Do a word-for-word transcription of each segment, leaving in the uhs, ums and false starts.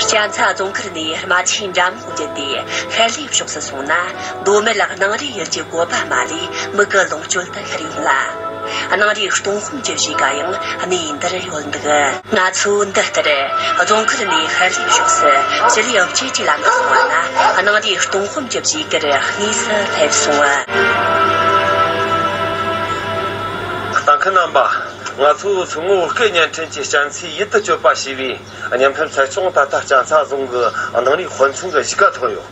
ལྕང་ཚ་རྫོང་ཁུལ་ནས་རྨ་ཆུའི་འགྲམ་ལུག་བརྒྱུད་དེ་ཤར་ལྷོའི་ཕྱོགས་སུ་སོང་ན། མདོ་སྨད་སྣང་རའི་ཡུལ་གྱི་བཀོད་པ་མ་ལུས་མིག་གི་ལོངས་སྤྱོད་དུ་ཤར་ཡོང་ལ། སྣང་རའི་སྟོང་དཔོན་གྱི་གཞིས་ཀ་ཡང་གནས་འདིར་ཡོད་འདུག་ང་ཚོ་འདི་ལྟར་རྫོང་ཁུལ་ནས་ཤར་ལྷོའི་ཕྱོགས་སུ་ཞི་ལུའི་ཨབ་ཅེ་ཅིག་ལ་འགག་སོང་བ་ན། སྣང་རའི་སྟོང་དཔོན་གྱི་གཞིས་ཀར་གནས་སུ་སླེབས་སོང་བ། ལྟ་མཁན་རྣམ་པ། ང་ཚོ་མཚོ་སྔོན་བོད་སྐད་བརྙན་འཕྲིན་གྱི་རྒྱལ་ཚའི་ཡིད་དུ་གཅོད་པ་ཞེས་པའི་བརྙན་ཕབ་ཚད་ཆུང་ད་ལྟ་ལྕང་ཚ་རྫོང་གི་སྣང་རའི་དཔོན་ཚང་གི་གཞིས་ཀ་ཐོན་ཡོད།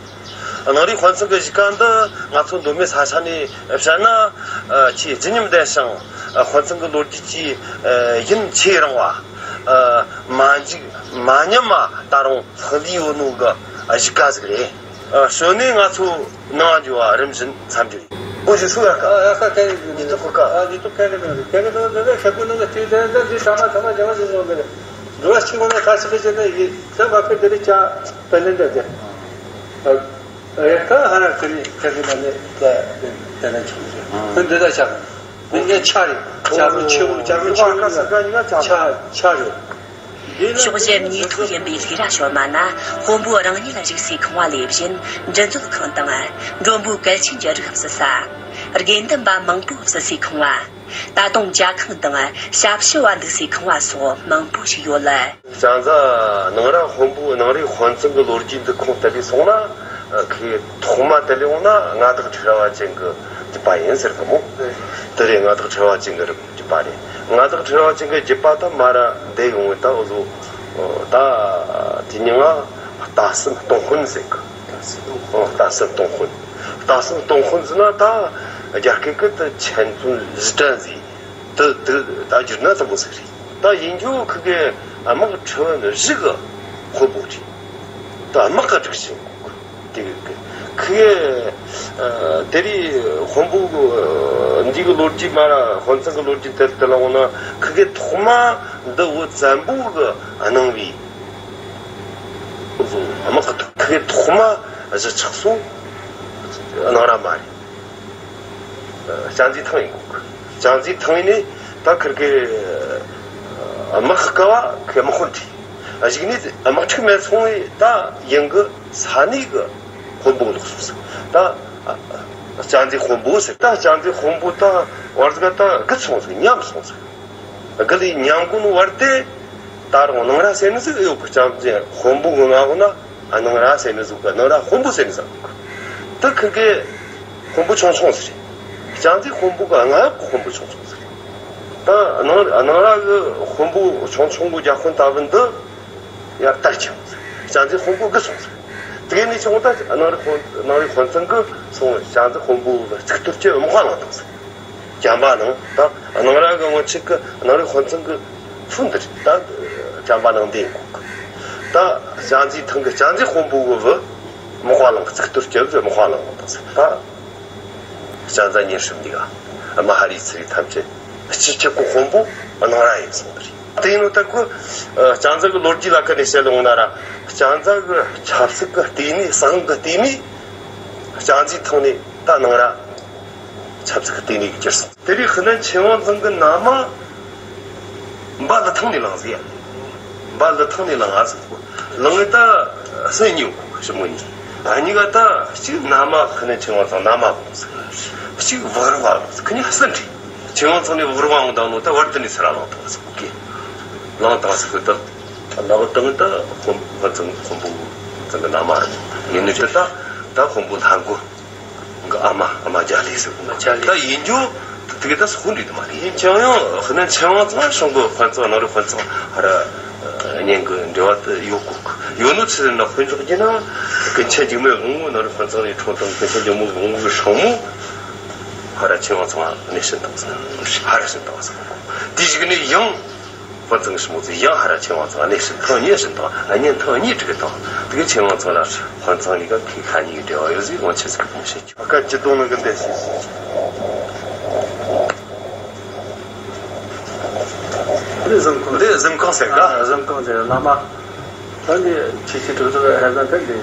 སྣང་རའི་དཔོན་ཚང་གི་གཞིས་ཀ་འདི་ང་ཚོ་མདོ་སྨད་ས་ཆ་ནས་བཤད་ན། ཆེས་བརྗིད་ཉམས་ལྡན་ཞིང་། དཔོན་ཚང་གི་ལོ་རྒྱུས་ཀྱི་ཡུན་ཆེས་རིང་བ། མ་འཇིག་མ་ཉམས་པ་ད་རུང་ལྷག་ལུས་ཡོད་ནོ་གི་གཞིས་ཀ་ཟིག་རེད། ཨ། གཞོན་ནུས་ང་ཚོ་ནང་འགྱོ་བ་རིམ་བཞིན་འཚམས་འདྲི། ཨོ་ཞེས་སུ་ཡ་ཀ་ཨ་ཡ་ཀ་ཁེ་རེ་ཡོད་ནི་ཏོ་ཀ་ཨ་ནི་ཏོ་ཁེ་རེ་ཡོད་ནི་ཁེ་རེ་ཏོ་ནི་ཁེ་ཀུ་ནི་ཏི་ཏེ་ཏི་ཏི་ཏ་མ་ཏ་མ་ཇ་མ་ཞེས་སོང་གི་རེ། འགྲོ་བ་གཅིག་མ་ན་ཁ་ཤི་ཁི་ཅེ་ན་ཡི་ཏ་མ་ཁེ་ཏེ་རི་ཅ་ཏ་ལེན་ཏ་ཏེ། ཨ་ཡ་ཀ་ཧ་ར་ཁེ་རེ་ཁེ་རེ་ན་ནི་ཏ་ཏེ་ཏེ་ན་ཆུ་ཞེས་ཏེ་ཏ་ཆ་ནི་ཆ་རེ་ཆ་རུ་ཆུ་ཆ་རུ་ཆུ་ཆ་ཆ་རེ། ཕྱོགས་བཞི་ཉེ་ཐོག་ཡིན་པའི་ལྷས་ར་ཞོལ་མ་ན་དཔོན་པོ་རང་ཉིད་གཞིགས་སའི་ཁང་བ་ལས་གཞན་འབྲི་མཛོད་ཁང་དང་མགྲོན་པོའི་གལ་ཆེན་གྱི་རིགས་བསུ་ས། དགེ་འདུན་པ་མང་པོ་བསུ་སའི་ཁང་བ། ད་དུང་ཇ་ཁང་དང་ཞབས་ཕྱི་བ་འདུག་སའི་ཁང་བ་སོགས་མང་པོ་ཞིག་ཡོད་ལ། ལྕང་ཚ་སྣང་ར་དཔོན་པོ་སྣང་རའི་དཔོན་ཚང་གི་ལོ་རྒྱུས་འདི་ཁུངས་གཏུགས་ལས་སོང་ན། ཁོས་ཐོག་མ་དེ་ལས་འོང་ན་མངའ་བདག་ཁྲི་རལ་པ་ཅན་གྱི་རྒྱུད་པ་ཡིན་ཟེར་གི་མོ། དེ་རེད། མངའ་བདག་ཁྲི་རལ་པ་ཅན་གྱི་རིགས། རྒྱུད་པ་རེད། མངའ་བདག་ཁྲི་རལ་པ་ཅན་གྱི་རྒྱུད་པ་ད་མ་ར་འདས་ཡོང་བའི་ད་འུ་ཟོ། ད་དེ་ཉིན་ང་རྟ་སྲིན་སྟོང་དཔོན་ཟེར་གི། རྟ་སྲིན་སྟོང་དཔོན། རྟ་སྲིན་སྟོང་དཔོན་ཟེར་ན་ད་རྒྱ་སྐད་གི་ད་ཆན་ཙུན་ཟི་ཀྲན་ཟེར། དེ་དེ་ད་བསྒྱུར་ན་ཙམ་པོ་ཟིག་རེད། ད་ཡིན་རྒྱུ་ཁི་གེ་དམག་ཁྲི་བན་བཞི་གི་དཔོན་པོ་རེད། ད་དམག་གི་སྒྲིག་ཆས་དེ་གི་ཁི་གེ་དེ་རིང་དཔོན་པོ་འདི་གི་ལོ་རྒྱུས་མ་ར་དཔོན་ཚང་གི་ལོ་རྒྱུས་དེ་དེ་ལ་འོང་ན་ཁི་གེ་ཐོག་མ་འདི་བོད་བཙན་པོ་གི་གནང་བའི་དམག་གི་ཐོག་ཁི་གེ་ཐོག་མ་གཞིས་ཆགས་སོ་སྣང་ར་མ་རེད། ལྕང་ཚའི་ཐང་ཡིན་གོ། ལྕང་ཚའི་ཐང་ཡིན་ནི་ད་ཁིར་གི་དམག་ཁ་བ་ཁི་དམག་དཔོན་ཁྲི། གཞུག་ནས་དམག་འཁྲུག་མེད་སོང་བས་ད་ཡིན་གི་ས་གནས་གི་དཔོན་པོ་ལོག་སོང་ཟིག་ད་ལྕང་ཚའི་དཔོན་པོ་ཟེར། ད་ལྕང་ཚའི་དཔོན་པོ་ད་བར་ཟིག་ད་རྒུད་སོང་ཟིག་ཉམས་སོང་ཟིག་དགུ་ལས་ཉམས་གོ་ནོ་བར་དེ་ད་རུང་སྣང་ར་ཟེར་ནི་ཟིག་ཡོད་གི། ལྕང་ཚའི་དཔོན་པོ་གི་ང་གོ་ན་སྣང་ར་ཟེར་ནི་ཟིག་གི། སྣང་ར་དཔོན་པོ་ཟེར་ནི་ཟིག་གི། ད་ཁིར་གི་དཔོན་པོ་ཆུང་ཆུང་ཟིག་རེད། ལྕང་ཚའི་དཔོན་པོ་གི་ང་ཡོད་གི་དཔོན་པོ་ཆུང་ཆུང་ཟིག་རེད། ད་སྣང་སྣང་ར་གི་དཔོན་པོ་ཆུང་ཆུང་གི་རྒྱ་དཔོན་ད་བུན་འདི་ཡར་དར་ཁྱབ། ལྕང་ཚའི་དཔོན་པོ་རྒུད་སོང་ཟིག་དེ་ནས་བྱུང་ད་སྣང་ར་དཔོན་སྣང་རའི་དཔོན་ཚང་གི་སོང་ལྕང་ཚའི་དཔོན་པོ་གི་གཙུག་ཏོར་གྱི་དམག་དཔའ་བླངས་བཏང་ཟིག་བྱམས་པ་གླིང་དང་སྣང་ར་གི་སྔོན་ཆད་ཀྱི་སྣང་རའི་དཔོན་ཚང་གི་ཕུ་འདིར་ད་བྱམས་པ་གླིང་འདི་ཡིན་གོ། ད་ལྕང་ཚའི་ཐང་གི་ལྕང་ཚའི་དཔོན་པོ་གི་བུ་དམག་དཔའ་གླིང་གཙུག་ཏོར་གྱི་བུ་དམག་དཔའ་གླིང་དང་ཟེར། ད་ལྕང་ཚ་ཉེར་གསུམ་འདི་ག་མ་ཧ་རི་ཚི་རི་ཐམས་ཅད་སྤྱི་ཁྱབ་ཀྱི་དཔོན་པོ་སྣང་ར་ཡིན་སོང་འདིར། དེ་ཡིན་ནོ་ད་ཁོ་ལྕང་ཚ་གི་ལོ་རྒྱུས་ལ་ཁ་ནས་བཤད་ལ་འོང་ན་ར་ལྕང་ཚ་གི་ཆབ་སྲིད་ཀྱི་ལྟེ་གནས་སྲིད་དབང་གི་ལྟེ་གནས་ལྕང་ཚའི་ཐང་ནས་ད་སྣང་ར། ཆབ་སྲིད་ཀྱི་ལྟེ་གནས་ཀྱི་གྱུར་སོང་། དེ་རིང་ཧི་ནན་ཆོས་དབང་ཚང་གི་མནའ་མ་འབའ་ལི་ཐང་ནས་ལངས་ཟིག་ཡ། འབའ་ལི་ཐང་ནས་ལངས་ཟིག་ལངས་ད་སྲིན་གཉིས་ཡོད་གི་ཞི་མོ་གཉིས། ཨ་གཉིས་ཀ་ད་གཅིག་མནའ་མ་ཧི་ནན་ཆོས་དབང་ཚང་མནའ་མ་གོང་ཟིག་གཅིག་བག་རི་བ་གོང་ཟིག་ཁི་གཉིས་སྲིན་རེད། ཆོས་དབང་ཚང་ནས་བག་རི་བ་འོང་དང་ནོ་ད་བར་དུ་ནས་སི་ར་ལངས་དང་ཟིག་གི། ལངས་དང་ཟིག་གི་ད་ལག་དང་ད་དཔོན་ཧི་ཚང་དཔོན་པོ་ཚང་གི་མནའ་མ་རེད། ཡིན་ནི་ད་ད་དཔོན་པོ་ལྷ་མགོ། གི་ཨ་མ་ཨ་མ་རྒྱ་ལས་ཟེར་གོ། རྒྱ་ལས། ད་ཡིན་རྒྱུ་དེ་གི་ད་སུ་འདྲི་དུ་མ་རེད། ཡིན་ཀྱང་ཡང་ཧི་ནན་ཆོས་དབང་ཚང་ཤང་གི་དཔོན་ཚང་སྣང་རའི་དཔོན་ཚང་ཧ་ར་གཉེན་གི་འབྲེལ་བ་དེ་ཡོད་གོ། ཡོད་ནོ་ཚེ་ན་དཔེ་འཇོག་རྒྱུ་ན་ཀུན་མཁྱེན་འཇིགས་མེད་དབང་མོ་སྣང་རའི་དཔོན་ཚང་ནས་འཁྲུངས་དང་ཀུན་མཁྱེན་འཇིགས་མེད་དབང་མོ་གི་སྲིང་མོ་ཧ་ར་ཆོས་དབང་ཚང་གནས་བྱིན་བཏང་ཟེར། ཧ་ར་བྱིན་བཏང་ཟེར། དེ་ཞིག་ནས་ཡང་། དཔོན་ཚང་གི་ཞི་མོ་ཚོས་ཡང་ཧ་ར་ཆོས་དབང་ཚང་གནས་བྱིན་ཐེངས་གཉིས་བྱིན་དང་གཉེན་ཐེངས་གཉིས་སྒྲིག་གི་དང་། དེ་གི་ཆོས་དབང་ཚང་ལ་དཔོན་ཚང་གཉིས་ཀ་ཁོས་ཁ་གཉིས་ཀྱི་འབྲེལ་བ་ཡོད་ཟིག་དབང་ཆེ་ཟིག་གི་དཔོན་བཤད་རྒྱུ། ཨ་ཀ་ཅི་གཏོང་ནི་གི་འདས་ཤིག་འདི་གཟིམ་ཁང་། འདི་གཟིམ་ཁང་ཟེར་ག་ཨ། གཟིམ་ཁང་ཟེར། བླ་མ། ད་འདི་ཆེ་ཆེ་གྲུབ་ཐོབ་ཧེ་ཟ་ཐེ་འདི།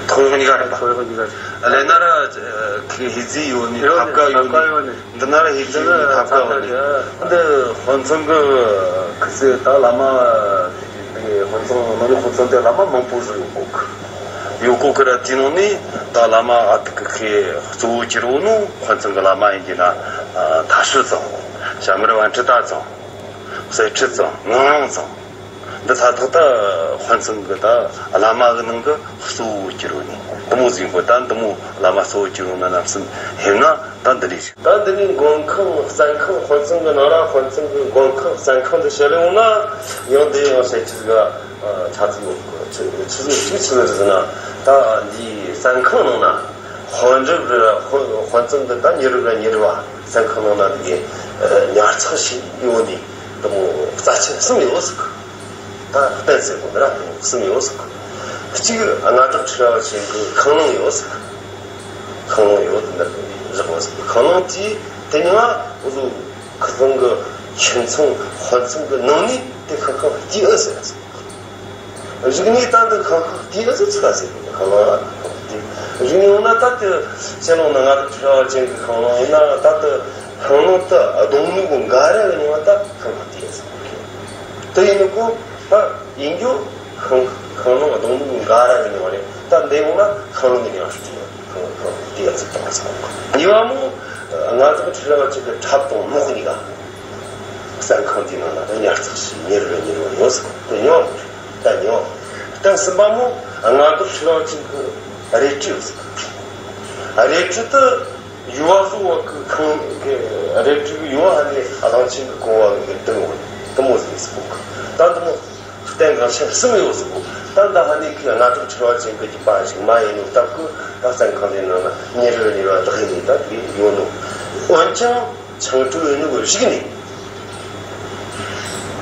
ཐོག་གཉིས་ཀ་རེད་པ། ཐོག་གཉིས་ཀ་རེད། ལས་ན་ར་ཁི་ཧི་ཛི་ཡོད་ནི་ཡོད་ནི་ཐབ་ཀ་ཡོད་ཐབ་ཀ་ནི་ཡོད་ནི། འདི་ན་ར་ཧི་ཛི་ཡོད་ནི་ཐབ་ཀ་ཡོད་ནི། འདི་དཔོན་ཚང་གི་ཁི་སི་ད་བླ་མ་འདི་དཔོན་ ནང་ནས་དཔེ་མཚོན་དེ་བླ་མ་མང་པོ་ཟིག་ཡོད་གོ་གི། ཡོད་གོ་གི་ར། དེའི་ནང་ནས་ད་བླ་མ་ཨ་ཏི་ཀི་ཁེ་གཙོ་བོ་གྱུར་ཡོད་ནོ་དཔེ་མཚོན་གི་བླ་མ་ཡིན་གྱི་ན། ཨ། མཐའ་དཔྱོད་ཚང་། བྱ་དམར་པཎྜི་ཏ་ཚང་། གསེར་ཁྲི་ཚང་། ངག་དབང་ཚང་། འདི་མཐའ་དག་ད་དཔེ་མཚོན་གི་ད་བླ་མ་གི་ནང་གི་གཙོ་བོ་གྱུར་ཡོད་ནི་འདི་མོ་ཟིག་ཡིན་གོ། ད་འདི་མོ་བླ་མ་གཙོ་བོ་གྱུར་ཡོད་ན་རྣམ་གསུམ་ཧེ་ན་ད་འདི་འདྲ་ཞིག། ད་འདི་ནས་མགོན་ཁང་གསན་ཁང་། དཔེ་མཚོན་གི་ནང་ར་དཔེ་མཚོན་གི་མགོན་ཁང་གསན་ཁང་འདི་བཤད་ལེ་འོང་ན། ཡང་འདི་ཡང་བཤད་ཆི་ཟིག་ག་ཆ་ཚིག་ཡོད་གི། ཆི་ཆི་ཟིག་ཆི་ཆི་ཟིག་ཟེར་ན། ད་འདི་གསན་ཁང་ནང་ན་དཔེ་རིག་ར་དཔེ་མཚོན་གི་ད་མྱི་རིག་ར་མྱི་རིག་པ་གསན་ཁང་ནང་ན་འདི་གི་ཉར་ཚགས་ཞིག་ཡོད་ནི་འདི་མོ་རྩ་ཆེན་གསུམ་ཡོད་ཟིག། ད་གཏན་ཟེར་གོ་ནི་ར་གསུམ་ཡོད་ཟིག། གཅིག་རྔ་སྒྲུབ་ཁྲི་རལ་པ་ཅན་གི་ཁང་ནང་ཡོད་ཟིག། ཁང་ནང་ཡོད་འདི་འདྲ་བཞག་ཡོད་ཟིག། ཁང་ནང་དེ་དེ་ཉིད་ང་འུ་ཚོ་ཁུ་ཚང་གི་ཁྱིམ་ཚང་དཔོན་ཚང་གི་ནང་ནས་དེ་ཁང་ཁང་སྟེ་ཨེ་ཟེར་ཟིག། རིག་གནས་ད་འདི་ཁང་ཁང་སྟེ་ཨེ་ཟེར་ཚིག་ཟེར་གོ་ནི། ཁང་ནང་ཁང་སྟེ། རིག་གནས་འོ་ན་ད་དེ་ཕྱི་ལོགས་ན་རྔ་སྒྲུབ་ཁྲི་རལ་པ་ཅན་གི་ཁང་ནང་ཡིན་ན་ད་དེ་ཁང་ནང་དེ་སྡོང་ནོ་གི་འགའ་ར་གི་ནང་ད་ཁང་ཁང་སྟེ་ཨེ་ཟེར་གོ་གི། དེ་ཡིན་ནོ་གོ་ད་ཡིན་རྒྱུ། ཁང་ཁང་ནང་སྡོང་ནོ་གི་འགའ་ར་གི་ནང་རེད། ད་འདི་འོ་ན་ཁང་ནང་གི་ནང་སྟེ་ཁང་ཁང་སྟེ་ཨེ་ཟེར་བཏང་ཟིག། གཉིས་པ་མོ་རྔ་སྒྲུབ་ཁྲི་རལ་པ་ཅན་གི་ཁྲབ་དང་མོག་གཉིས་ཀ་གསན་ཁང་དེའི་ནང་ན་ད་ཉར་ཚགས་ཞིག་མྱི་རིག་ར་མྱི་རིག་པ་ཡོད་ཟིག། དེ་གཉིས་པ་མོ་རེད། ད་གཉིས་པ། ད་གསུམ་པ་མོ་རྔ་སྒྲུབ་ཁྲི་རལ་པ་ཅན་གི་རལ་གྲི་ཡོད་ཟིག། རལ་གྲི་དེ་ཡུ་བ་བཟོ་བ་གི་ཁང་གི་རལ་གྲི་གི་ཡུ་བ་ཧ་ནི་གླང་ཆེན་གི་རྐང་པ་གི་དུང་བ་འདི་མོ་ཟིག་ཟེར་གོ་གི། ད་འདི་མོ་རྟེན་འབྲེལ་ཆེན་གསུམ་ཡོད་ཟེར་གོ། ད་འདི་ཧ་ནི་གི་རྔ་སྒྲུབ་ཁྲི་རལ་པ་ཅན་གི་རྒྱུད་པ་ཞིག་མ་ཡིན་ནོ་སྟབས་གི་ད་གསན་ཁང་དེའི་ནང་ན་མྱི་རིག་ར་མྱི་རིག་པ་བདག་ཡིན་ནི་ད་དེ་ཡོད་ནོ། འོན་ཀྱང་ཆང་བྲོ་ཡིན་ནོ་གི་གཞུག་ནས་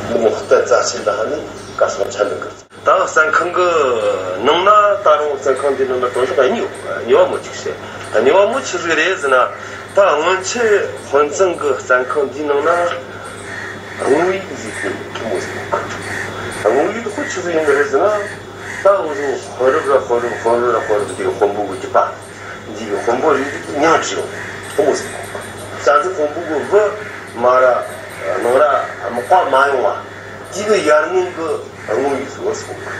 འདི་མོ་རྟེན་རྩ་ཆེན་འདི་ཧ་ནི་ག་སོང་ཆ་འདུག་གི། ད་གསན་ཁང་གི་ནང་ན་ད་རུང་གསན་ཁང་འདི་ནང་ན་དོན་དག་གཉིས་ཡོད། གཉིས་པ་མོ་གཅིག་བཤད། གཉིས་པ་མོ་ཆི་ཟིག་རེད་ཟེར་ན། ད་སྔོན་ཆད་དཔོན་ཚང་གི་གསན་ཁང་འདིའི་ནང་ན་དངོས་ཡིག་ཟིག་གི་ཐུ་མོ་ཟིག་ཡོད་གི། དངོས་ཡིག་ཁོ་ཆི་ཟིག་ཡིན་གི་རེད་ཟེར་ན། ད་འུ་ཚོ་དཔོན་རབས་ར་དཔོན་རབས། དཔོན་རབས་ར་དཔོན་རབས་འདི་དཔོན་པོ་གི་རྒྱུད་པ་འདི་གི་དཔོན་པོ་རེ་རེ་གི་མྱིང་བྲིས་ཡོད་ཐུ་མོ་ཟིག་ཡོད་གི། བྱ་ཚིག་དཔོན་པོ་གི་བུ་མ་ར་ནང་ར་མག་པ་མ་ཡོང་བ། དེ་གི་ཡར་སྔོན་གི་དངོས་ཡིག་ཟིག་ཡོད་ཟེར་གོ་གི།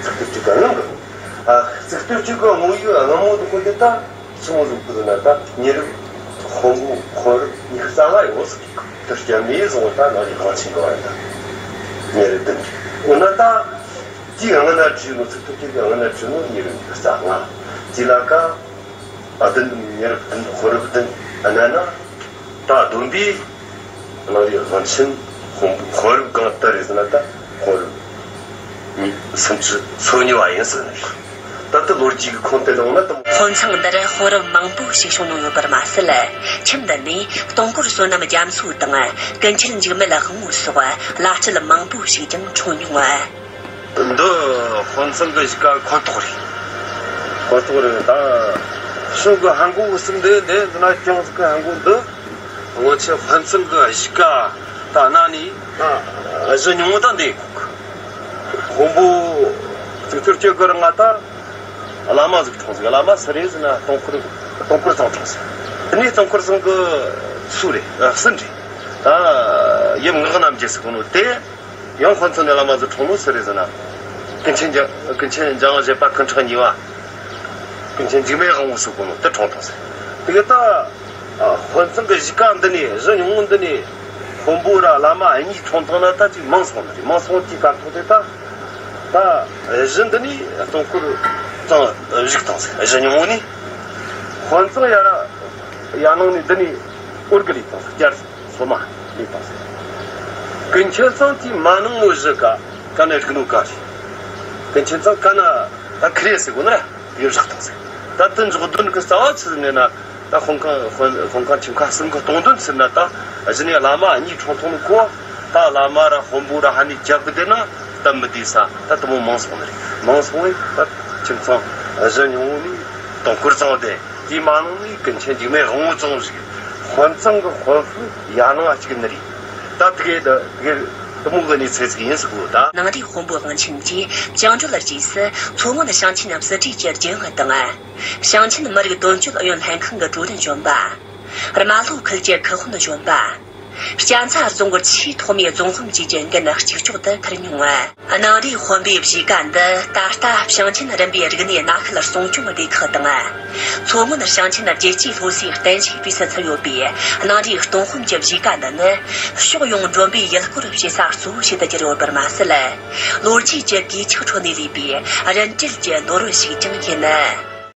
ཚིག་ཐོ་གཅིག་གི་སྔོན་གི། ཨ། ཚིག་ཐོ་གཅིག་གི་དངོས་ཡིག་སྔ་མོ་འདི་ཁོ་དེ་ད་ཆི་མོ་ཟིག་གི་ཟེར་ན། ད་མྱི་རབས་དཔོན་པོ་དཔོན་རབས་ཉི་ཤུ་རྩ་ལྔ་ཡོད་ཟེར་གི། དེ་སྐྱ་མི་བཟང་བོ་ད་ནང་གི་གླང་ཆེན་གི་བར་ད་མྱི་རབས་བདུན་གི། འོ་ན་ད་དེའི་སྔ་ན་བྲིས་ནོ། ཚིག་ཐོ་གཅིག་གི་སྔ་ན་བྲིས་ནོ་མྱི་རབས་ཉི་ཤུ་རྩ་ལྔ། དེ་ལ་ཀ་ཨ། བདུན། མྱི་རབས་བདུན། དཔོན་རབས་བདུན། ཨ་ན་ན། ད་བསྡོམས་པས་གླང་རི་གླང་ཆེན་དཔོན་པོ། དཔོན་རབས་གང་དུ་རེད་ཟེར་ན། ད་དཔོན་རབས་གཉིས། སུམ་ཅུ་སོ་གཉིས་པ་ཡིན་ཟེར་ནས། ད་ལྟ་ལོ་རྒྱུས་ཀྱི་ཁུངས་དེ་ལོངས་ན་དང་། དཔོན་ཚང་འདིར་དཔོན་རབས་མང་པོ་ཞིག་བྱུང་མྱོང་ཡོད་པར་མ་ཟད། ཁྱིམ་འདི་ནས་སྟོང་འཁོར་བསོད་ནམས་རྒྱ་མཚོ་དང་། ཀུན་མཁྱེན་འཇིགས་མེད་དབང་པོ་སོགས་བླ་སྤྲུལ་མང་པོ་ཞིག་ཀྱང་འཁྲུངས་མྱོང་ངོ་། འདི་དཔོན་ཚང་གི་གཞིས་ཀ་ཁོངས་གཏོགས་རེད། ཁོངས་གཏོགས་རེད། ད་གཞུང་གི་ཧན་གོ་གསུམ་འདི་འདི་འདི་ན་ཅང་ཟིག་གི་ཧན་གོ་འདི། སྔོན་ཆད་དཔོན་ཚང་གི་གཞིས་ཀ་ད་གནའ་ནས་ད་གཞི་ཉུང་ངུ་ད་འདི་ཁོག་གི། དཔོན་པོ་ཚིག་ཐོ་གཅིག་གི་རིང་ང་ད་བླ་མ་ཟིག་འཁྲུངས་ཟིག། བླ་མ་སུ་རེད་ཟེར་ན། སྟོང་འཁོར། སྟོང་འཁོར་ཚང་འཁྲུངས་ཟིག། དེ་ནས་སྟོང་འཁོར་ཚང་གི་སུ་རེད། ཨ། སུ་རེད། ད་ཡབ་ངག་རྣམ་རྒྱལ་ཟེར་གོ་ནོ་དེ། ཡང་དཔོན་ཚང་ནས་བླ་མ་ཟིག་འཁྲུངས་ནོ་སུ་རེད་ཟེར་ན། ཀུན་མཁྱེན་འཇམ། ཀུན་མཁྱེན་འཇམ་དབྱངས་བཞད་པ་སྐུ་ཕྲེང་གཉིས་པ། ཀུན་མཁྱེན་འཇིགས་མེད་དབང་པོ་ཟེར་གོ་ནོ་དེ་འཁྲུངས་ཐལ་ཟེར། དེ་གི་ད་དཔོན་ཚང་གི་གཞིས་ཀ་འདི་ནས། གཞི་ཉུང་ངུ་འདི་ནས་དཔོན་པོ་ར་བླ་མ་གཉིས་འཁྲུངས་ཐང་ན་ད་ཅིག་མང་སོང་ནི་རེད། མང་སོང་དེའི་སྐབས་ཐོག་དེ་ད་ད་གཞི་འདི་ནས་སྟོང་འཁོར་ཚང་བཞུགས་ཐང་ཟེར། གཞི་ཉུང་ངུ་ནས་དཔོན་ཚང་ཡར་ཡར་ནང་ནས་འདི་ནས་འོར་གི་ལས་ཐང་ཟེར། བསྐྱར་སོ་མ་ལས་ཐང་ཟེར། ཀུན་མཁྱེན་ཚང་དེའི་མ་ནང་ངོ་གཞི་ཀ་ཀ་ན་རིག་ནོ་ཀ་རེད། ཀུན་མཁྱེན་ཚང་ཀ་ན་ད་ཁི་རེ་ཟེར་གོ་ནི་ར། ཡོད་བཞག་ཐང་ཟེར། ད་དེ་འཇོག་དོན་གི་རྩ་བ་ཆི་ཟིག་ནས་ན། ད་དཔོན་ཁང་། དཔོན། དཔོན་ཁང་ཁྱིམ་ཁང་གསུམ་གི་སྟོང་དོན་ཟེར་ན། ད་གཞི་ནས་བླ་མ་གཉིས་འཁྲུངས་ཐོག་ནས་གོ། ད་བླ་མ་ར་དཔོན་པོ་ར་ཧ་ནི་རྒྱབ་གི་བསྡད་ན་སྟབས་མི་བདེ་ས། ད་དེ་མོ་མང་སོང་ནི་རེད། མང་སོང་བས་ད་ཁྱིམ་ཚང་གཞི་ཉུང་ངུ་ནས་སྟོང་འཁོར་ཚང་བསྡད། དེའི་མ་ནང་ནས་ཀུན་མཁྱེན་འཇིགས་མེད་དབང་པོ་ཚང་བཞུགས། དཔོན་ཚང་གི་དཔོན་ཕུག་ཡར་ནང་ང་གཅིག་ནི་རེད། ད་དེ་གའི་ད་དེ་གའི་དེ་མོ་གི་གནས་ཚུལ་ཟིག་ཡིན་ཟེར་གོ། ད་ནང་རིག་དཔོན་པོ་གླང་ཆེན་གྱིས་བཅིངས་འགྲོལ་རྗེས་སུ་མཚོ་སྔོན་ཞིང་ཆེན་སྲིད་གྲོས་ཀྱི་རྒྱུན་ཨུ་དང་། ཞིང་ཆེན་མི་རིགས་དོན་གཅོད་ཨུ་ཡོན་ལྷན་ཁང་གི་ཀྲུའུ་རིན་གཞོན་པ། རྨ་ལྷོ་ཁུལ་གྱི་ཁུལ་དཔོན་གཞོན་པ། གཅན་ཚ་རྫོང་གི་ཆེས་ཐོག་མའི་རྫོང་དཔོན་བཅས་ཀྱི་འགན་གཅིག་ལྕོགས་སུ་འཁུར་མྱོང་། གནམ་རའི་དཔོན་པོའི་གཞིས་ཀ་འདི་ད་ལྟ་ཞིང་ཆེན་རིམ་པའི་རིག་གནས་གནའ་ཤུལ་སྲུང་སྐྱོང་སྡེ་ཁག་དང་། མཚོ་སྔོན་ཞིང་ཆེན་རྒྱལ་གཅེས་སློབ་གསོའི་རྟེན་གཞི་སྤུས་སུ་ཚུད་ཡོད་པའི་གནམ་རའི་སྟོང་དཔོན་གྱི་གཞིས་ཀ་འདི་ནི་ཕྱོགས་ཡོངས་མགྲོན་པོའི་ཡུལ་སྐོར་བྱེད་ས་གཙོ་བོ་ཞིག་ཏུ་གྱུར་ཡོད་པར་མ་ཟད། ལོ་རྒྱུས་ཀྱི་གོད་ཆག་ཁྲོད་ནས་ལུས་པའི་རིན་བྲལ་གྱི་ནོར་བུ་ཞིག་ཀྱང་ཡིན།